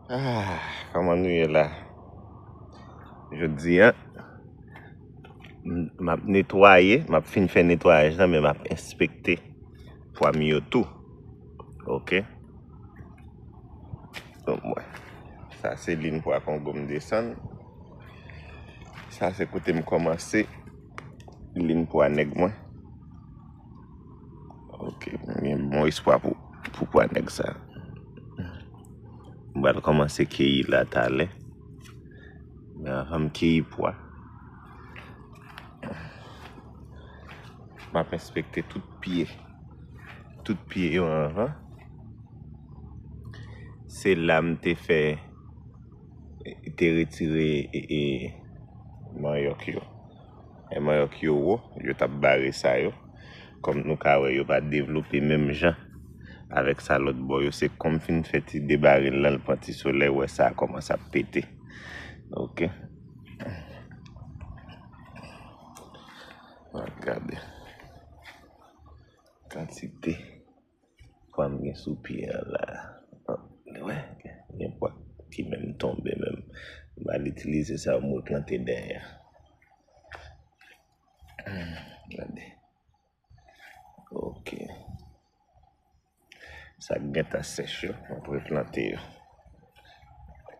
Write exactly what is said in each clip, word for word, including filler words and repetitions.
Ah, kòman nou ye la? Jodi a, m ap netwaye, m ap fin fè netwayaj la, men m ap enspekte pwa m yo tou. Ok. Donk, mwen, sa se liy pwa Kongo m desann. Sa se kote m kòmanse liy pwa nèg mwen. Ok, m gen bon espwa pou, pou pwa nèg sa. M pral kòmanse keyi la talè. Men anvan m keyi pwa, m ap enspekte tout pye. Tout pye yo anvan. Se la m te fè, te retire e, e, manyòk yo. E manyòk yo wo, yo t ap bare sa yo. Kòm nou ka wè, yo pa devlope menm jan avèk sa lòt bò yo. Se kòm fin fè ti debare l la, l pran ti solèy, wè sa a kòmanse ap pete. Ok. N ap gade kantite pwa m gen sou pye a la. Wè, gen pwa ki menm tonbe menm. M al itilize sa yo m replante dèyè. Gade. Ok. Sa k gentan sèch yo, m ap replante yo.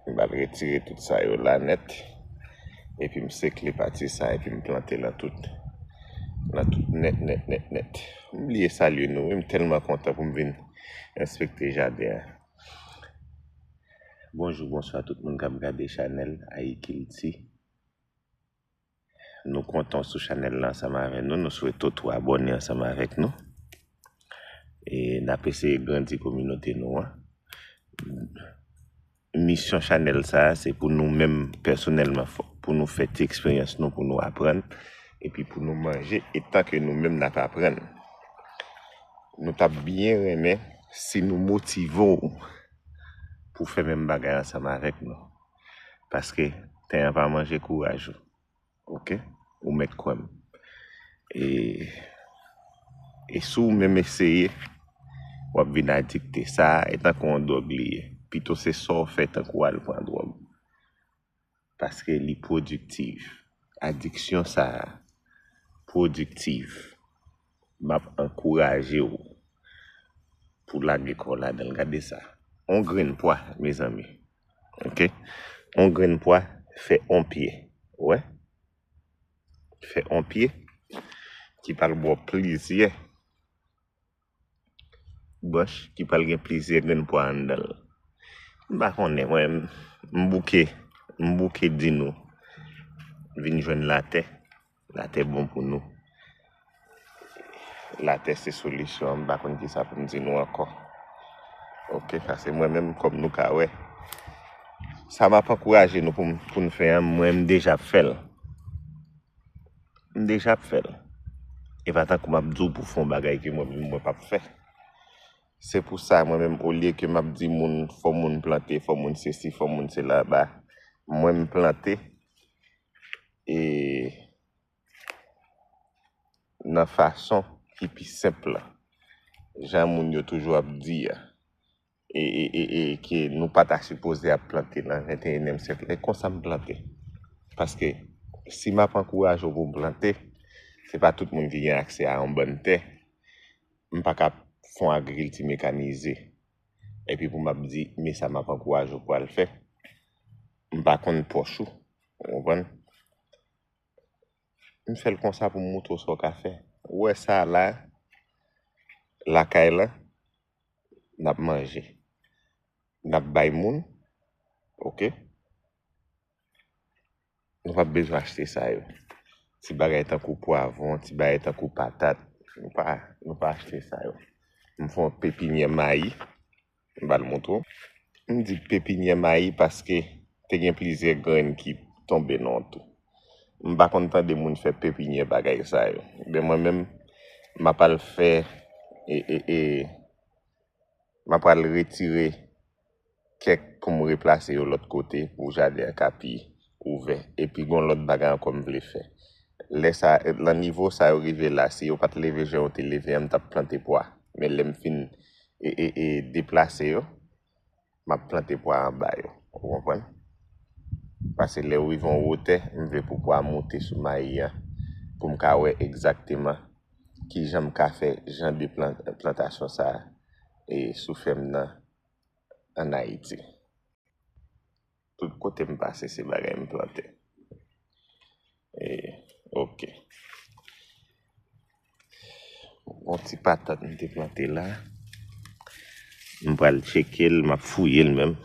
M pral retire tout sa yo la nèt. Epi m sekle pati sa, epi m plante nan tout. Nan tout nèt, nèt, nèt, nèt. M bliye salye nou, wi, m tèlman kontan pou m vin enspekte jaden an. Bonjou, bonswa tout moun k ap gade chanèl Ayikilti. Nou kontan w sou chanèl la ansanm avè nou. Nou swete w tou abòne ansanm avèk nou. E n ap eseye grandi kominote nou an. Misyon chanèl sa a, se pou nou menm pèsonèlman, fò, pou nou fè ti eksperyans nou, pou nou aprann, epi pou nou manje, etan ke nou menm n ap aprann. Nou t ap byen renmen si nou motive w pou fè menm bagay ansanm avèk nou. Paske ten an pa manje kouraj ou. Ok? Ou mèt kwè m. E, e si w menm eseye, w ap vin adikte. Sa a, e tankou yon dwòg li ye. Pito se sa w fè tankou w al pran dwòg. Paske li pwodiktif. Adiksyon sa a pwodiktif. M ap ankouraje w pou lage kò w ladan l. Gade sa. On grenn pwa, mezanmi. Ok? On grenn pwa fè on pye. Ou wè? Fè on pye ki pral ba w plizyè branch, ki pral gen plizyè grenn pwa anndan l. M pa konnen, mwen, m bouke, m bouke di nou, vin jwenn latè. Latè bon pou nou. Latè se solisyon an, m pa konn kisa pou m di nou ankò. Ok, paske mwen menm, kòm nou ka wè, sa m ap ankouraje nou pou m, pou n fè an, mwen, m deja ap fè l. M deja ap fè l. E pa tankou m ap di w pou fè yon bagay ke mwen menm mwen p ap fè. Se pou sa, mwen menm, olye ke m ap di moun, fò moun plante, fò moun sesi, fò moun sela, ba, mwen m plante, e nan fason ki pi senp lan. Jan moun yo toujou ap di a, e, e, e, e ke nou pa ta sipoze ap plante nan venteyenyèm syèk la, e konsa m plante. Paske si m ap ankouraje w pou w plante, se pa tout moun ki gen aksè a yon bann tè. M pa ka fè yon agrikilti mekanize. Epi pou m ap di, men sa m ap ankouraje w pou w al fè. M pa konn pòch ou, ou konprann? M fè l konsa pou m moutre w sa w ka fè. Ou wè sa la, lakay la, n ap manje. N ap bay moun, ok? Nou p ap bezwen achte sa yo. Ti bagay tankou pwavwon, ti bagay tankou patat, nou pa, nou pa achte sa yo. M fè yon pepinyè mayi, m pral montre w. M di pepinyè mayi paske te gen plizyè grenn ki tonbe nan yon tou. M pa konn tande moun fè pepinyè bagay sa yo. Ebyen, mwen menm, m ap al fè, e, e, e, m ap al retire kèk pou m replase yo lòt kote pou jaden an ka pi ouvè. Epi gon lòt bagay ankò m vle fè. Lè sa, nan nivo sa yo rive la, si yo pa t leve jan yo te leve an, m t ap plante pwa. Men lè m fin, e, e, e, deplase yo, m ap plante pwa anba yo. Ou konprann? Paske lè yo rive yon wotè, m vle pou pwa moute sou mayi an, pou m ka wè egzakteman kijan m ka fè jan de plan-, plantasyon sa a, e, sou fèm nan ann Ayiti. Tout kote m pase, se bagay m plante. E, oke. Yon ti patat m te plante la. M pral tcheke l, m ap fouye l menm.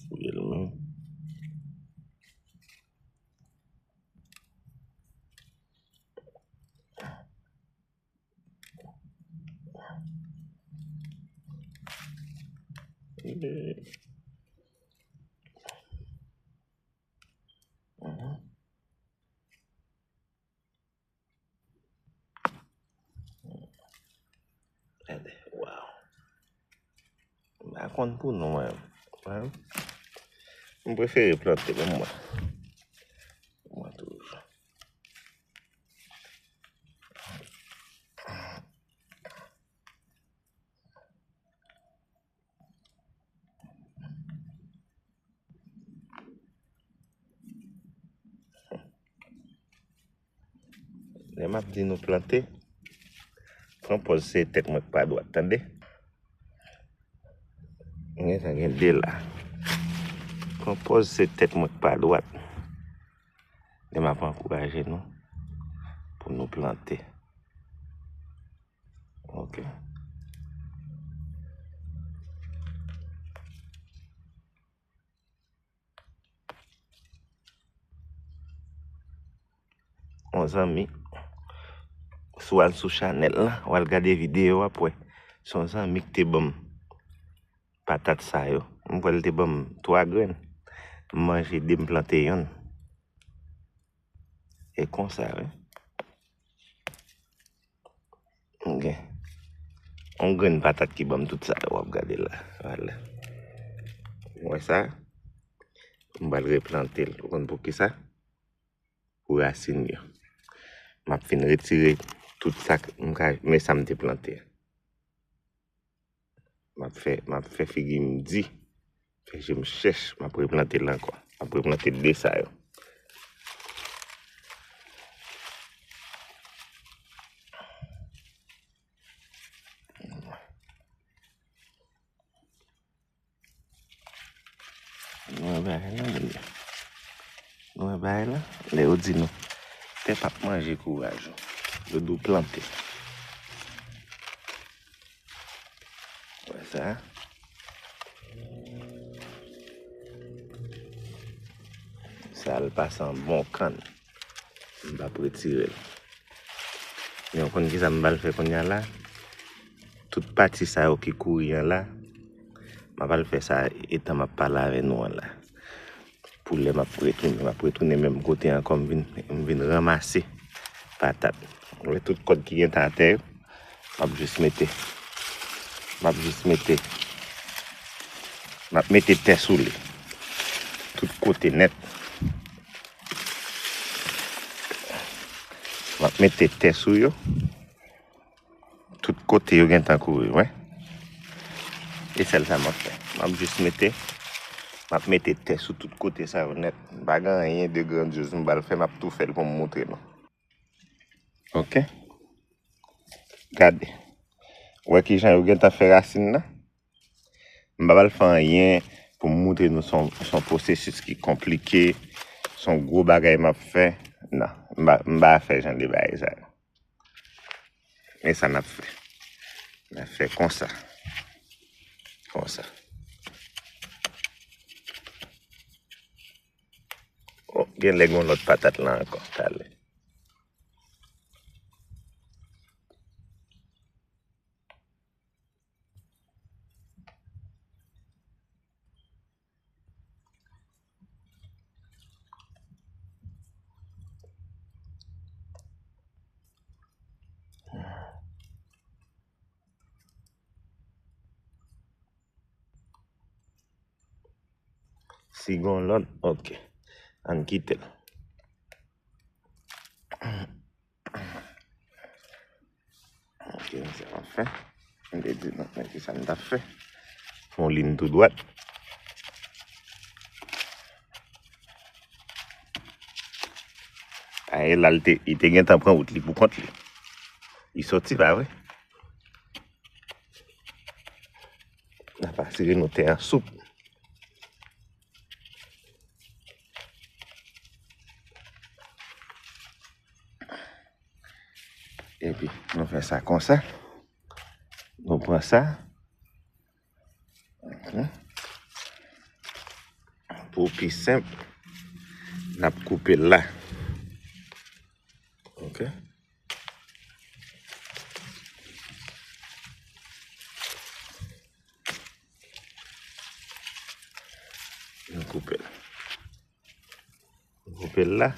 Fouye l menm. Gade, waw. M pa konn pou nou, mwen. Mwen, m prefere plante pou mwen. Pou mwen toujou. Lè m ap di nou plante, pran pòz se tèt mwen k pa dwat, tande. Gen sa gen de la. Pran pòz se tèt mwen k pa dwat. Lè m ap ankouraje nou pou nou plante. Ok. Yon zanmi, si w al sou chanèl la, w al gade videyo, w ap wè. Se yon zanmi ki te ban m patat sa yo. M kwè l te ban m twa grenn. M manje de, m plante yonn. E konsa, wi. Gen yon grenn patat ki ban m tout sa yo w ap gade la. Vwala. Ou wè sa? M pral replante l. Ou konn poukisa? Pou rasin yo. M ap fin retire tout sa k-, m ka, men sa m te plante. M ap fè, m ap fè figi m di, fè je m chèch, m ap replante l ankò. M ap replante de sa yo. Nou wè bagay la, moun yo. Nou wè bagay la? Lè yo di nou, tè p ap manje kouraj ou. Yo di w plante. Wè sa? Sa al pase an bon kann. M p ap retire l. Men w konn kisa m pral fè kounye a la? Tout pati sa yo ki kouri an la, m ap al fè sa etan m ap pale avè nou an la. Pou lè m ap retounen, m ap retounen menm kote ankò, m vin, m vin ranmase patat. Ou wè tout kòd ki gentan atè yo, m ap jis mete, m ap jis mete, m ap mete tè sou li. Tout kote nèt. M ap mete tè sou yo. Tout kote yo gentan kouri, wi. E sèl sa m ap fè. M ap jis mete, m ap mete tè sou tout kote sa yo nèt. M pa gen anyen de grandyoz m pral fè, m ap tou fè l pou m moutre nou. Ok. Gade. Wè kijan yo gentan fè rasin nan? M pa pral fè anyen pou m moutre nou se yon, se yon pwosesis ki konplike, se yon gwo bagay m ap fè. Non, m pa, m pa fè jan de bagay sa yo. Men sa n ap fè. N ap fè konsa. Konsa. Oh, genlè gen yon lòt patat la ankò. Talè. Si gon lòt, ok. Ann kite l. Ok, se pa fè. M te di nou, men ki Sa n t ap fè. Fè yon liy tou dwat. Aye, la, li te, li te gentan pran wout li pou kont li. Li soti, pa vre? N ap asire nou tè an soup. Epi, nou fè sa konsa. Nou pran sa. Ok. Pou pi senp, n ap koupe l la. Ok. Nou koupe l. Nou koupe l la.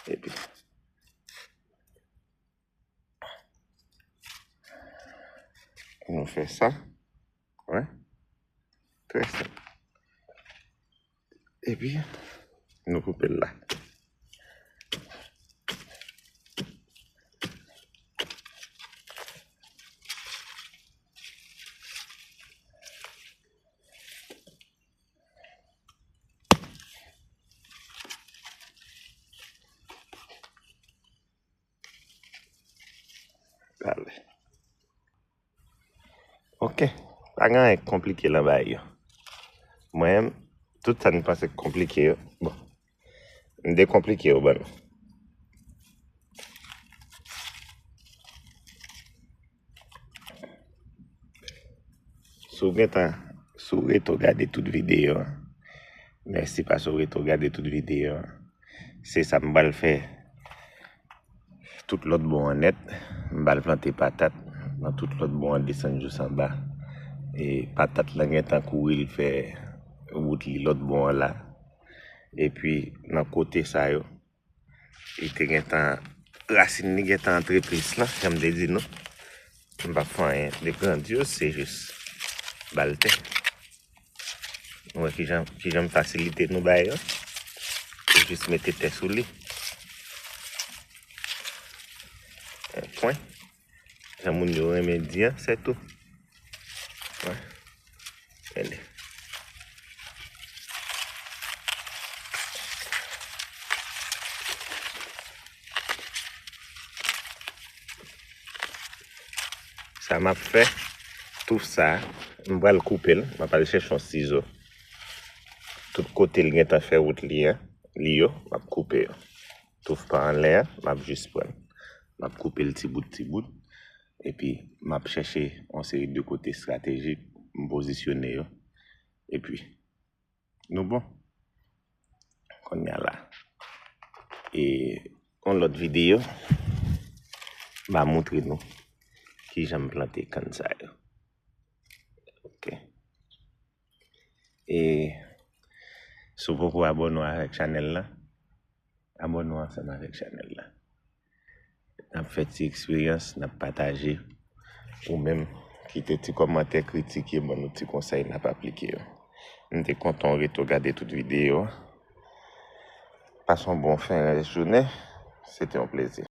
Epi, nou fè sa. Wè. Trè senp. Epi, nou koupe l la. Pale. Ok. Pa gen anyen k konplike nan bagay yo. Mwen menm, tout sa n panse k konplike yo, bon, m dekonplike yo ban nou. Si w gentan, si w rete w gade tout videyo a, mèsi paske w rete w gade tout videyo a. Se sa m pral fè tout lòt bò an nèt. M pral plante patat nan tout lòt bò an, desann jous anba. E patat lan gentan kouri, l fè wout li lòt bò an la. Epi, nan kote sa yo, li te gentan, rasin li gentan antre plis lan, jan m te di nou. M p ap fè anyen de grandyòz, se jis ba l tè. Nou wè kijan, kijan m fasilite nou bagay yo. Se jis mete tè sou li. On pwen. Jan moun yo renmen di an, se tou. Wè. Tande. Sa m ap fè, touf sa, m pral koupe l, m ap al chèche yon sizo. Tout kote l gentan fè wout li an, li yo, m ap koupe yo. Touf pa anlè an, m ap jis pran l. M ap koupe l ti bout, ti bout. Epi, m ap chèche yon seri de kote estratejik, m pozisyone yo. Epi, nou bon. Kounye a la. E yon lòt videyo, m a montre nou kijan m plante kann sa yo. Ok. E si w poko abòne w avèk chanèl la, abòne w ansanm avèk chanèl la. N ap fè ti eksperyans, n ap pataje. Ou menm, kite ti kòmantè, kritike, ban nou ti konsèy, n ap aplike yo. M te kontan w rete w gade tout videyo a. Pase yon bon fen rès jounen. Se te yon plezi.